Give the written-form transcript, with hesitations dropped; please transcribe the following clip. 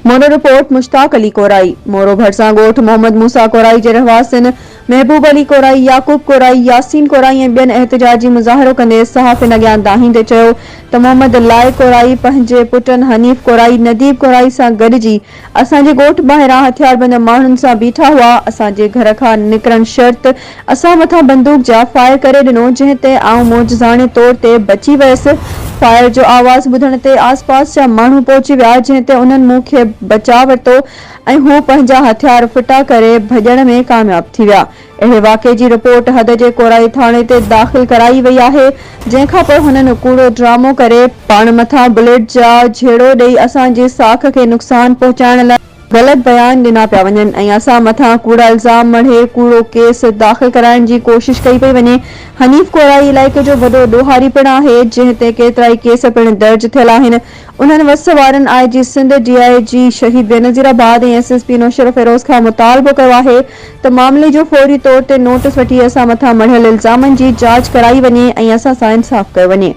Moro, report, Mushtaq Ali Korai, Moro ڀرسان ڳوٺ محمد موسيٰ ڪورائي جي رهواسين محبوب علي ڪورائي، يعقوب ڪورائي، ياسين ڪورائي ۽ ٻين احتجاجي مظاهرو ڪندي صحافين اڳيان دانهيندي چيو ته محمد لائق ڪورائي پنهنجي پٽن حنيف ڪورائي، نديب ڪورائي سان گڏجي اسان جي ڳوٺ ٻاهران هٿياربند ماڻهن سان بيٺا هئا، اسان جي گهر کان نڪرڻ شرط اسان مٿان بندوق جا فائر ڪري ڏنو، جنهن تي آئون معجزاڻي طور تي بچي ويس، فائر جو آواز ٻڌڻ تي آس پاس جا ماڻهو پهچي ويا، جنهن تي انهن مون کي بچاء ورتو ۽ هو پنهنجا هٿيار ڦٽا ڪري ڀڄڻ ۾ ڪامياب ٿي ويا. اهڙي واقعي جي رپورٽ حد جي ڪورائي ٿاڻي تي داخل ڪرائي وئي آهي، جنهن کانپوء هنن ڪوڙو ڊرامو ڪري پاڻ مٿان بليٽ جا جهيڙو ڏئي اسان جي ساک کي نقصان پهچائڻ لاء غلط بيان ڏنا پيا وڃن ۽ اسان مٿان ڪوڙا الزام مڙهي ڪوڙو ڪيس داخل ڪرائڻ جي ڪوشش ڪئي پئي وڃي. حنيف ڪورائي علائقي جو وڏو ڏوهاري پڻ آهي، جنهن تي ڪيترائي ڪيس پڻ درج ٿيل آهن. انهن وس وارن I G Sindh, D I G Shaheed Benazirabad ۽ S S P Naushahro Feroze کان مطالبو ڪيو آهي ته معاملي جو فوري طور تي نوٽس وٺي اسان مٿان مڙهيل الزامن جي جاچ ڪرائي وڃي ۽ اسان سان انصاف ڪيو وڃي.